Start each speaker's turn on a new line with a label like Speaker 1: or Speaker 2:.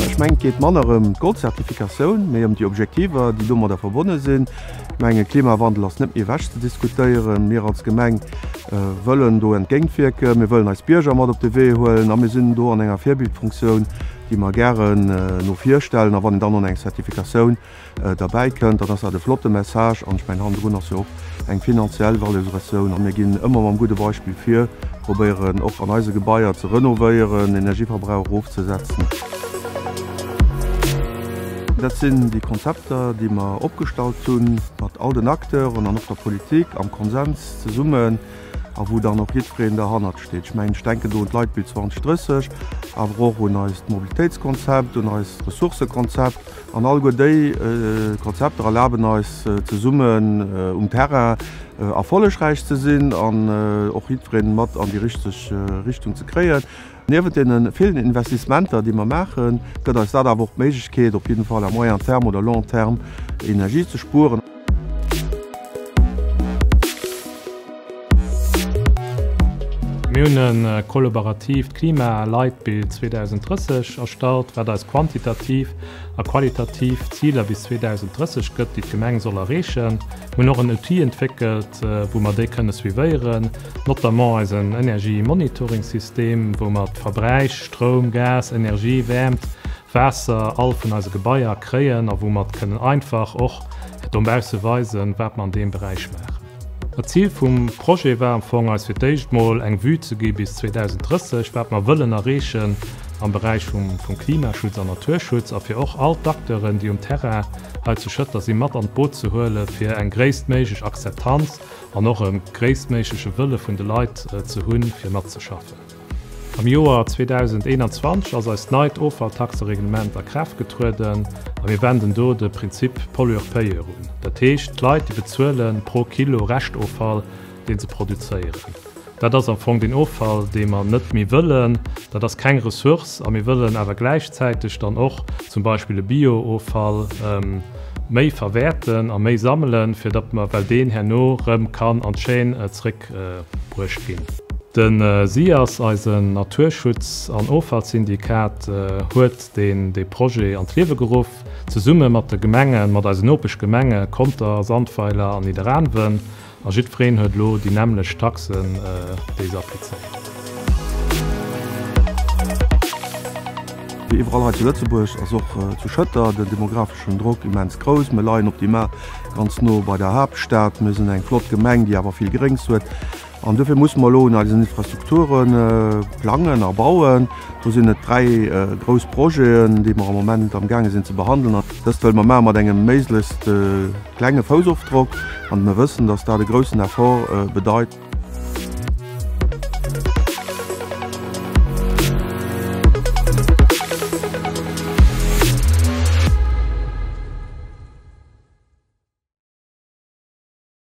Speaker 1: Ech mengen, et geet manner ëm d'Gold-Zertifikatioun, mee ëm déi Objektiver, déi domadder verbonne sinn. Ech mengen, Klimawandel ass net méi ewech ze diskutéieren. Mir als Gemeng wëllen do entgéintwierken. Mir wëllen eis Bierger mat op de Wee huelen a mir sinn do an enger Virbildfunktioun, déi mer gären no vir stellen. A wann een dann och nach eng Zertifikatioun derbäi kënnt, dann ass dat e flotte Message. An ech mengen, hannendrun ass jo och eng finanziell Valorisatioun. A mir ginn ëmmer mam gudde Beispill vir, probéieren och an eise Gebaier ze renovéieren, Energieverbrauch erofzesetzen. Dat sinn déi Konzepter, déi mer opgestallt hunn, mat all den Acteuren an och der Politik am Konsens zesummen. a wou dann och jiddwereen derhannert steet. Ech mengen, ech denken do un d'Leitbild 2030, awer och un eist Mobilitéitskonzept, un eist Ressourcëkonzept. An alleguer déi Konzepter erlaben eis, zesummen um Terrain erfollegräich ze sinn an och jiddwereen mat an déi richteg Richtung ze kréien. Niewent deene villen Investissementer, déi mer maachen, gëtt eis dat awer och d'Méiglechkeet, op jidden Fall à moyen terme oder long terme Energie ze spueren.
Speaker 2: Mir hunn e kollaboratiivt Klimaleitbild 2030 erstallt, wat eis quantitativ a qualitativ Ziler bis 2030 gëtt, déi d'Gemeng soll erreechen. Mir hunn och en Outil entwéckelt, wou mer déi kënne suivéieren, notamment eisen Energiemonitoring-System, wou mer d'Verbräich, Stroum, Gas, Energie, Wäermt, Waasser, all vun eise Gebaier kréien a wou mer kënnen einfach och dobausse weisen, wat mer an deem Beräich maachen. D'Zil vum Projet war am Fong, eis fir d'éischt mol eng Vue ze gi bis 2030, wat mer wëllen erreechen am Beräich vum Klimaschutz an Naturschutz a fir och all d'Acteuren, déi um Terrain hei zu Schëtter sinn, mat an d'Boot ze huele fir eng gréisstméiglech Akzeptanz an och e gréisstméigleche Wëlle vun de Leit ze hunn, fir matzeschaffen. Am Joer 2021 ass eist neit Offalltaxereglement a Kraaft getrueden a mir wenden do de Prinzip Pollueur-payeur un. Dat heescht, d'Leit, déi bezuele pro Kilo Reschtoffall, dee se produzéieren. Dat ass am Fong deen Offall, dee mer net méi wëllen. Dat ass keng Ressource a mir wëllen awer gläichzäiteg dann och zum Beispill e Bio-Offall méi verwäerten a méi sammelen, fir datt mer, well deen herno erëm kann an d'Chaîne zréckbruecht ginn. De SIAS, eisen Naturschutz an Offallsyndikat, huet dee Projet an d'Liewe geruff, zesumme mat de Gemengen, mat eisen Nopeschgemenge Conter, Sandweiler an Nidderaanwen. A jiddwereen huet elo déi nämmlecht Taxen, déi se applizéieren.
Speaker 1: Wéi iwwerall hei zu Lëtzebuerg ass och zu Schëtter den demographeschen Drock immens grouss. Mir leien optimal ganz no bei der Haaptstad. Mir sinn eng flott Gemeng, déi awer vill Gréngs huet. An dofir musse mer elo un eisen Infrastrukture plangen a bauen. Do sinn et 3 grouss Projeten, déi mer am Moment amgaange sinn ze behandelen. An dëst wëlle mer maache mat engem méiglechst klenge Foussofdrock. An mer wëssen, dass dat e groussen Effort bedeit.